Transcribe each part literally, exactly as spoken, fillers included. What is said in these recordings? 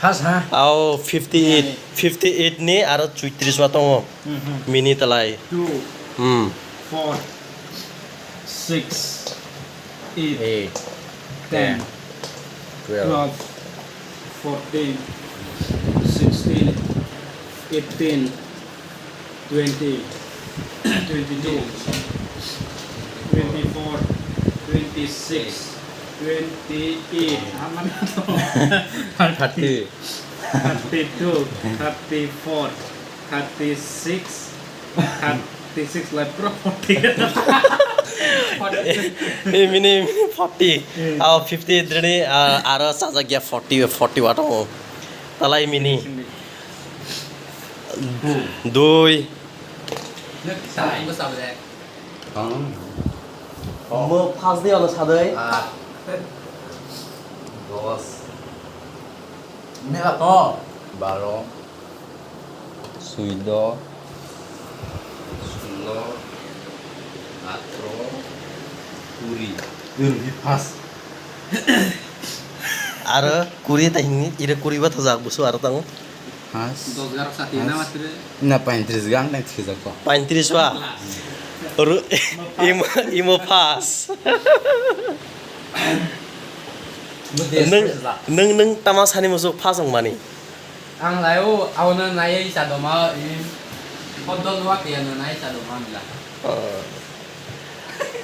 First, ha? Ao fifty eight, fifty eight ni aro chuitris wa tongo. Mhm. Mini talai. Two, hmm, four, six, eight, eight, ten, ten, twelve, twelve, fourteen, sixteen, eighteen, twenty, twenty-two, twenty-four, twenty-six, twenty-eight, thirty, thirty-two, thirty-four, thirty-six, thirty-six lai pro forty. Eh, mini, mini forty. Hmm. Ao fifty eight ni, ah, aro sajak ya forty, forty wa tongo. Talai mini. Dui. Mo first day ono sadai. Ah. Dos. Mela to. Baro, suido, sulo, atro, kuri. Iro hi pas. Aro kuri ta hini, iro kuri ba thajak busu aro tango. Pas. Dos garok sati na matire. Na paintris gang na thijak ko. Paintris wa. Ru-, imo, imo pas. Nwng, nwng, nwng tama sani muchuk phas wng mani? Ang lai o, abono naiya isa doma, i, hodol wa kiyano nai isa doma mila. Oh.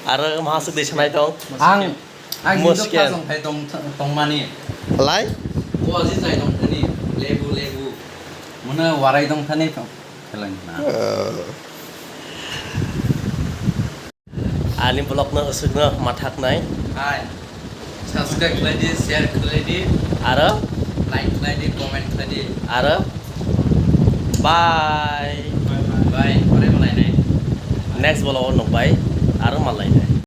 Aro masuk de sanai tong? Ang, ang Musken. Hindu phas wng phai tong, tong mani. Lai? O aji jai tong thani, lebu, lebu. Muna warai tong thani tong, kheleng na. Oh. Ani vlog no aswkno mathaknai. Hai. Subscribe khlai di, share khlai di. Aro? Like khlai di, comment khlai di. Aro? Bye. Bye, bye. Bye. Pore malai nai. Next vlog o nokbai. Aro malai nai.